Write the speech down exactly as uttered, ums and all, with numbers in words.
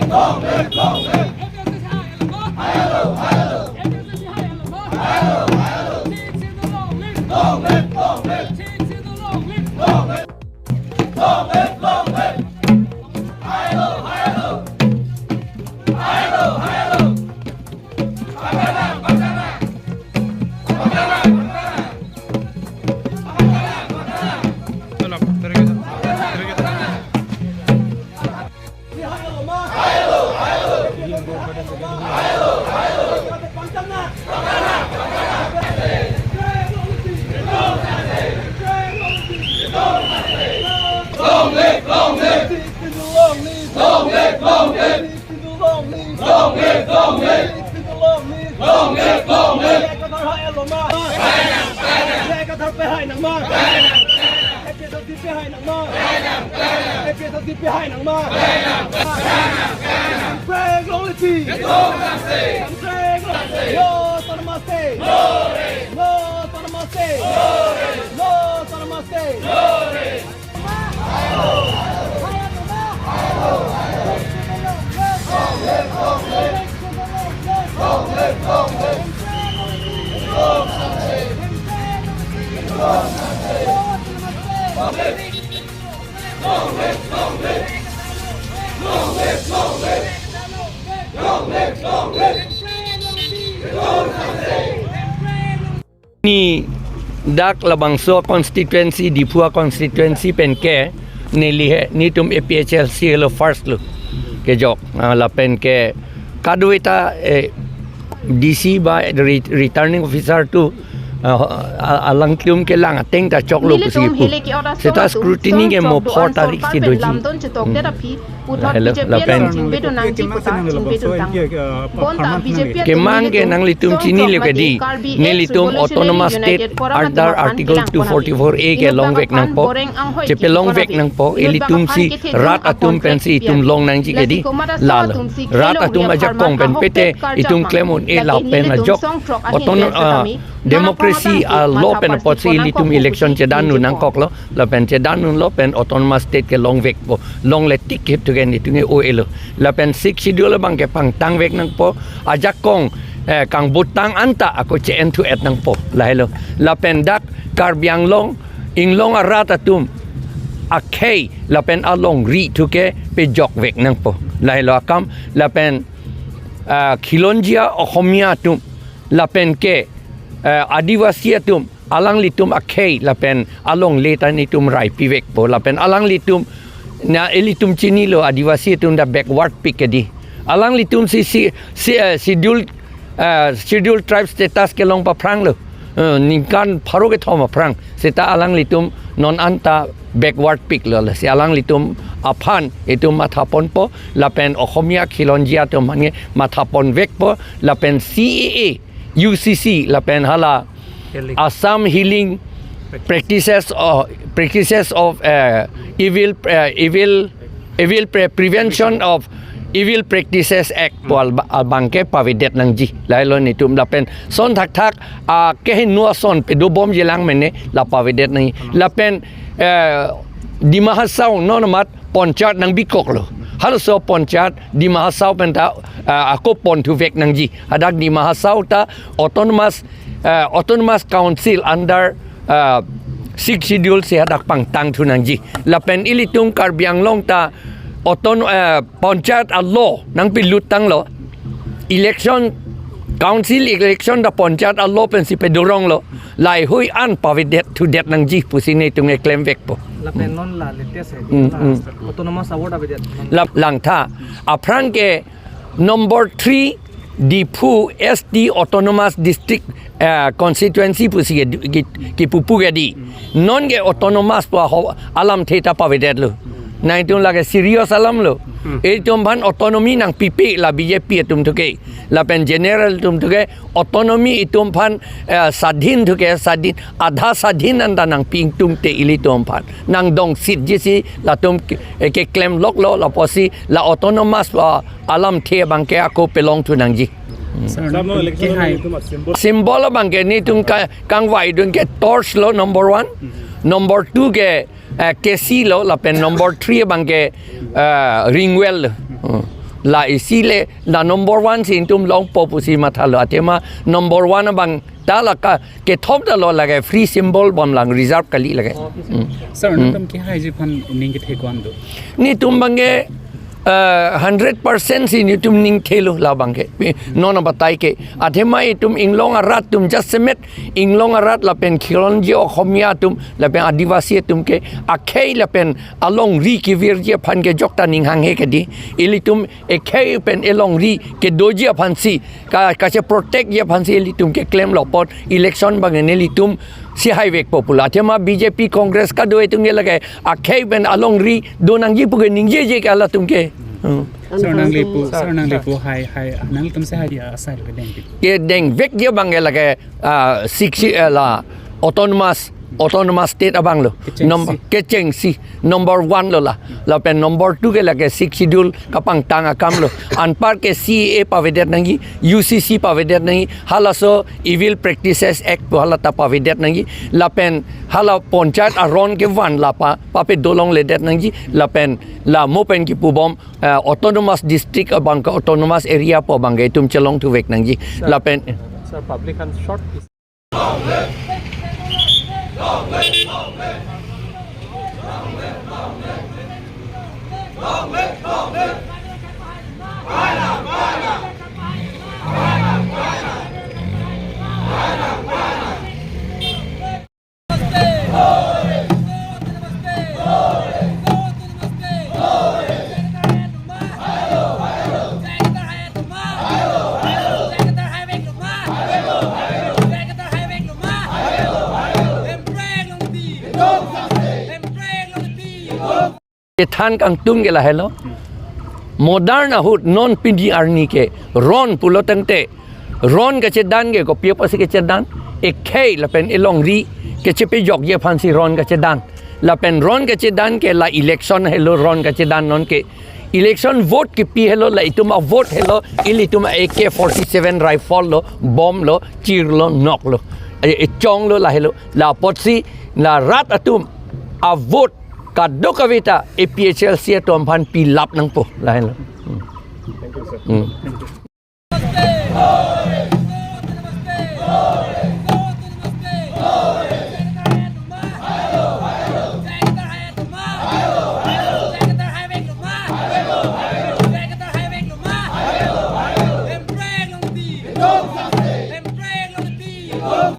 Long live, long live. A P H L C high and above. A P H L C high and above. A P H L C high and above. A P H L C long live. Long live, long live. A P H L C long live. Long live. Long live, long live. High and above, high and above. High and above, high and above. Long live, long live. Long live, long live. Long live, long live. Long live, long live. Long live, long live. Ekathar hai aloma. Ekathar pe hai nangma. A P H L C pe hai nangma. A P H L C pe hai nangma. Frank Longliti. Frank Longliti. No autonomous state. No autonomous state. No autonomous state. Ni dak labangso constituency, Diphu constituency pen ke neli he, netum A P H L C helo first lo kejok. Ah, lapen ke kadokave ta, eh, D C ba re-, returning officer atum, ah, a-, alangtum kelang ateng ta choklo. Nelitum pusi pu. Hele ke ora seta so atum scrutiny ke mo phor tarik si doji. Lamdon chetok Hmm. Terapi. Puthot Hello, B J P lapen along chingbe do nangji puta chingbe do tang. Bonta B J P atum kemang ke nelitum nanglitum chini le kedi. Karbi Nelitum Ex Revolutionary Autonomous United State Forum under atum Article aphan two forty-four A ke long vek nangpo. Chepe long vek nangpo. Ilitum si rat atum pensi itum long nangji kedi. Lalo. Rat atum ajakong pen pete itum klem un-e lapen ajok. Autono-, ah, democracy a law pen apotsi ilitum election chedan un nangkoklo. Lapen chedan unlo pen autonomous state ke long vekpo, longle tik hip thugen itum ke o-elo. Lapen Sixth Schedule abang ke pangtang vek nangpo, ajakong, eh, kangbutang anta ako che-en thu-et nangpo, lahelo. Lapen dak Karbi Anglong, Inglong arat atum akhei lapen alongri thu ke pejok vek nangpo, lahelo akam. Lapen, ah, khilonjia Ohomia atum, lapen ke, eh, Adivasi atum, alanglitum akhei lapen alongle ta netum raipi vekpo, lapen alanglitum na ilitum chinilo Adivasi atum ta backward pik kedi. Alanglitum si, si, si, eh, schedule, eh, schedule tribe status kelong paphranglo. Eh, ningkan pharo kethom aphrang. Seta alanglitum non anta backward piklo, lasi alanglitum aphan itum mathaponpo, lapen Ohomia khilonjia atum aphan ke mathapon vekpo, lapen C A A, U C C, lapen hala Healing. Assam Healing Practices of, Practices of, eh, Evil, eh, Evil, Evil Pre-, Prevention of Evil Practices Act pu al-, abang ke pavedet nangji. Lahelo netum lapen son thakthak, ah, kehingno ason pedobomji lang mene la pavedet nangji. Lapen, eh, Dima Hasao non amat Panchayat nangbikoklo. Halaso Panchayat Dima Hasao penta, ah, ako pon thu vek nangji. Hadak Dima Hasao ta autonomous, ah, autonomous council under, ah, Sixth Schedule si hadak pangtang thu nangji. Lapen ilitum Karbi Anglong ta auton-, ah, Panchayat a law nangpilut tanglo. Election, council election ta Panchayat a law pensi pedoronglo. Laheihui an pavedet thudet nangji pusi netum keklem vekpo. Lapen non la latest hai, Hmm, la hmm. Autonomous award avedet. La langtha. Aphrang ke number three Diphu S T Autonomous District, eh, Constituency pusi ke, ke, kepu pu kedi. Non ke autonomous pu ho alamthe ta pavedetlo. Nangtum lake serious alamlo. Hmm. Itum aphan autonomy nangpipe la B J P atum thu ke. Lapen general atum thu ke autonomy itum aphan, eh, sadhin thu ke, sadhin, adha sadhin anta nangpi ingtungte ilitum aphan. Nangdong sitji si latum ke, eh, keklem loklo, lapusi la autonomous, ah, alamthe abang ke ako pelong thu nangji. Sir, Sir, no, no, election kehai. Itum a symbol. Symbol abang ke netum ka-, kangvaidun ke torch lo number one. Hmm. Number two ke, eh, K C lo, lapen number three abang ke, eh, ring well lo. Hmm. La isi le, la number one si itum longpo pusi mathalo. Athema number one abang ta la ka, kethom ta lo lake free symbol bom lang reserve kali lake. Hmm. Sir, hmm, nangtum kehaiji aphan ning kethe ko-an do? Netum abangke, eh, hundred percent si netum ning thelo labangke. Pi-, non abatai ke. Athema itum inglong arat atum jasemet, inglong arat lapen khilonji Okhomia atum, lapen Adivasi atum ke, akhei lapen alongri kevirji aphan ke jokta ning hanghe ke di. Ilitum ekhei pen elongri kedoji aphansi, ka, kache protect ji aphansi ilitum keklem lo apot election abang nelitum si haivekpo pulo. Athema B J P Congress kado atum ke lake akhei pen alongri do nangji pu ke ningjeje ke halatum ke. Hmm. Sir, nangli pu, sir, sir, nangli pu hai, hai, nangtum si hai dia asai lo kedeng pi. Kedengvekji abangke lake, ah, six, eh, la autonomous, autonomous state abang lo. Kechengsi. Number, kechengsi. Number one lo la. Lapen number two ke lake Sixth Schedule kapangtang akam lo. Anparke C A A pavedet nangji, U C C pavedet nangji, halaso Evil Practices Act pu hala ta pavedet nangji. Lapen hala panchayat aron kevan la pa, pape dolongledet nangji. Lapen la mo pen kipubom, eh, autonomous district abangke autonomous area pu abangke itum chelongthuvek nangji. Sir. Lapen, sir, public han short. Kethan kangtung ke lahelo. Modern ahut non pini arni ke ron pulo tangte, ron kachedan ke kopi apotsi kachedan? Ekhei lapen elongri kachepejokji aphansi ron kachedan. Lapen ron kachedan ke la election helo ron kachedan non ke. Election vote kipi helo, la itum avote helo, ilitum A K forty-seven rifle lo, bomb lo, chir lo, nok lo. E, echong lo lahelo. La apotsi la rat atum avote kadokave ta A P H L C atum aphan pilap nangpo lahelo. Hmm. Hmm.